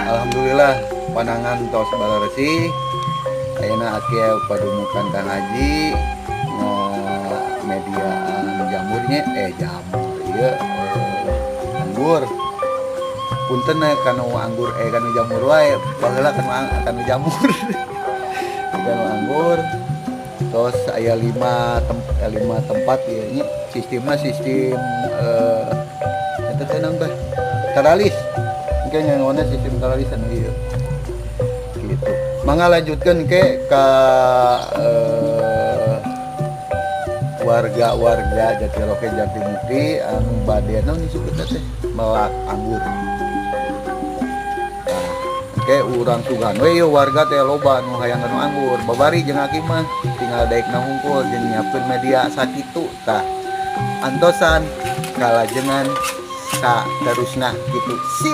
Alhamdulillah panangan tos balaresih. Ayeuna aki padumukan Kang Haji mediaan jamurnya, jamur ieu, anggur. Punten kanu anggur, kanu jamur wae baheula, kanu kanu jamur, kanu anggur. Terus aya lima tempat ya, nya. Sistemnya sistem eta teh naon teh, teralis mungkin nganggonya, sistem teralis anu ieu gitu. Mangga lanjutkan ke warga-warga Jatiroke, Jatimukti anu bade, naon disebutna teh, melak anggur. Nah, oke, urang sugan we ieu warga teh loba nu hayang kanu anggur. Babari jeung aki mah tinggal daekna hungkul jeung nyiapkeun media sakitu. Tah, antosan kalajengan saterusna gitu. Sip.